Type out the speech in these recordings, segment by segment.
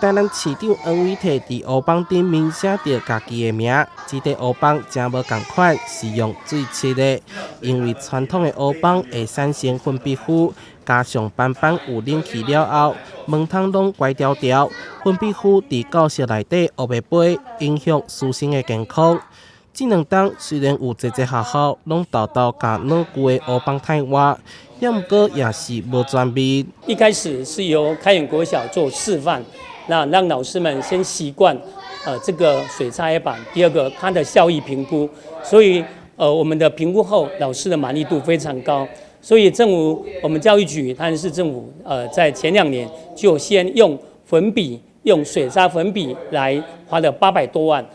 台南市長黃偉哲佇烏枋頂面寫著家己的名，這塊烏枋誠無仝款，是用水漆的，因為傳統的烏枋會產生粉筆灰，加上班班有冷氣了後，門窗攏關牢牢，粉筆灰佇教室內底烏白飛，影響師生的健康。這兩冬雖然有濟濟學校攏沓沓共老舊的烏枋替換，猶毋過也是無全面。一開始是由開元國小做示範，那讓老師們先習慣，這個水擦黑板。第二個，它的效益評估，所以，我們的評估後，老師的滿意度非常高。所以，政府我們教育局、台南市政府，在前2年就先用粉筆、用水擦粉筆來花了800多萬，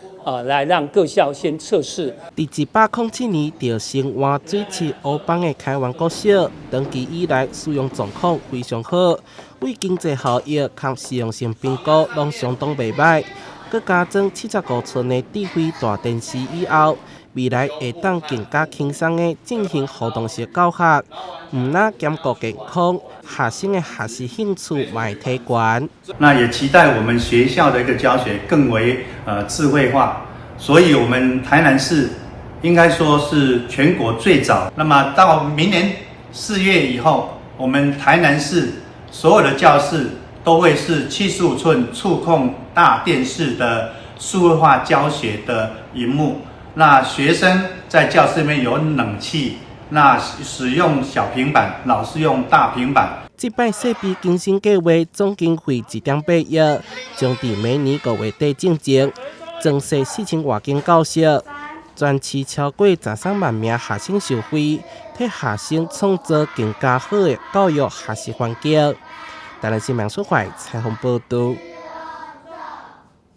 來讓各校先測試。佇107年就先換水漆烏枋的開元國小，長期以來使用狀況非常好，對經濟效益佮實用性評估攏相當袂䆀。閣加裝75寸的智慧大電視以後，未來會當更加輕鬆的進行互動式教學，毋但兼顧健康，學生的學習興趣嘛會提懸。那也期待我們學校的一個教學更為智慧化，所以我們台南市應該說是全國最早。那麼到明年4月以後，我們台南市所有的教室都會是75寸觸控大電視的數位化教學的螢幕。那學生在教室裡面有冷氣，那使用小平板，老師用大平板。這擺設備更新計劃總經費1.8億，將佇明年5月底進行，增設4000外間教室，全市超過13萬名學生受惠，替學生創造更加好的教育學習環境。台南新聞蘇懷採訪報導。